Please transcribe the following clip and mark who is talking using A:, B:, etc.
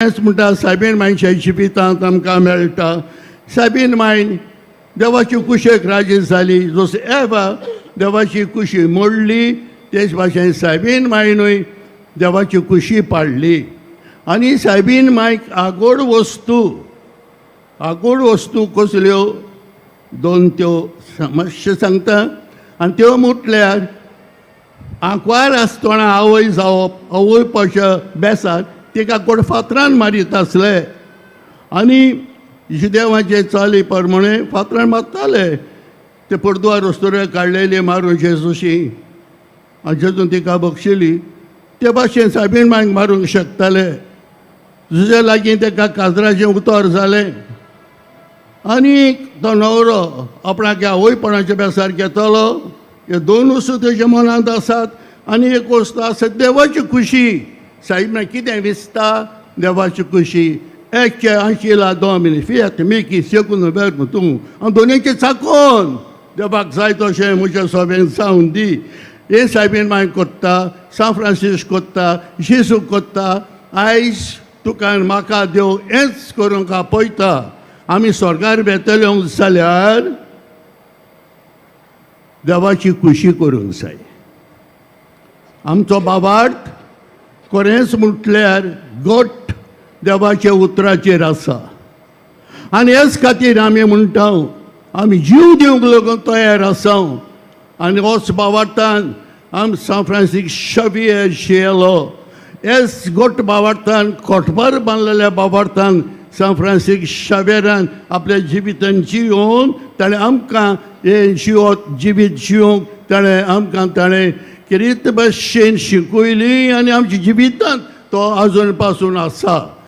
A: हेंच म्हणटा, सायबीण मांयच्या जिवितांत आमकां मेळटा. सायबीण मायन देवाची कुशेक राजी जाली. जसो एवा देवाची कुशी मोडली, तेच भाशेन सायबीण मायनूय देवाची कुशी पाडली. आनी सायबीण मायक आगोड वस्तू, आगोड वस्तू कसल्यो? दोन त्यो मातशें सांगता. आनी त्यो म्हटल्यार आंकवार आसतना आवय जावप. आवय पशा बेसार तिका कोण फातरान मारीत आसले आनी जुदेवाचे चाली प्रमाणे फातरान मारताले. ते पडदुवार वस्तुरे काडलेली मारून जेजूशी आनी जेजून तिका बक्षिली. ते भाशेन सायबीण मांयक मारूंक शकताले. जुजे लागीं ताका काजराचें उतर जालें आनी तो न्हवरो आपणाक आवयपणाच्या बेसार घेतलो. ह्यो दोन वस्तू तेच्या मनांत आसात आनी एक वस्तू आसा, देवाची खुशी. सायबीण कितें विसता? देवाची खुशी. Ecce ancilla Domini, fiat mihi secundum verbum tuum. आनी दोनीचे चाकोन देवाक जाय तशें म्हज्या सोबेन जावन दी. हे सायबीण माय कोत्ता, सांत फ्रांसीस कोत्ता, जेजू कोत्ता. आयज तुका आनी म्हाका देव हेंच करूंक आपयता. आमी स्वर्गार वेतले जाल्यार देवाची खुशी करूंक जाय. आमचो बाबार्थ खरेंच म्हटल्यार गोट देवाच्या उतराचेर आसा. आनी हेच खातीर आमी म्हणटा, आमी जीव दिवंक लागून तयार आसा. आनी होच बावार्थान आम सांत फ्रांसीस शावियर शियेलो. हेच गोट बावार्थान, कोटबार बांदलेल्या बावार्थान सांत फ्रांसीस शावियरान आपल्या जिवितान जियोवन ताणें आमकां हें जिवत जिवीत जिवंक ताणें आमकां ताणें किरीत भशेन शिकयली आनी आमच्या जिवितांत तो अजून पासून आसा.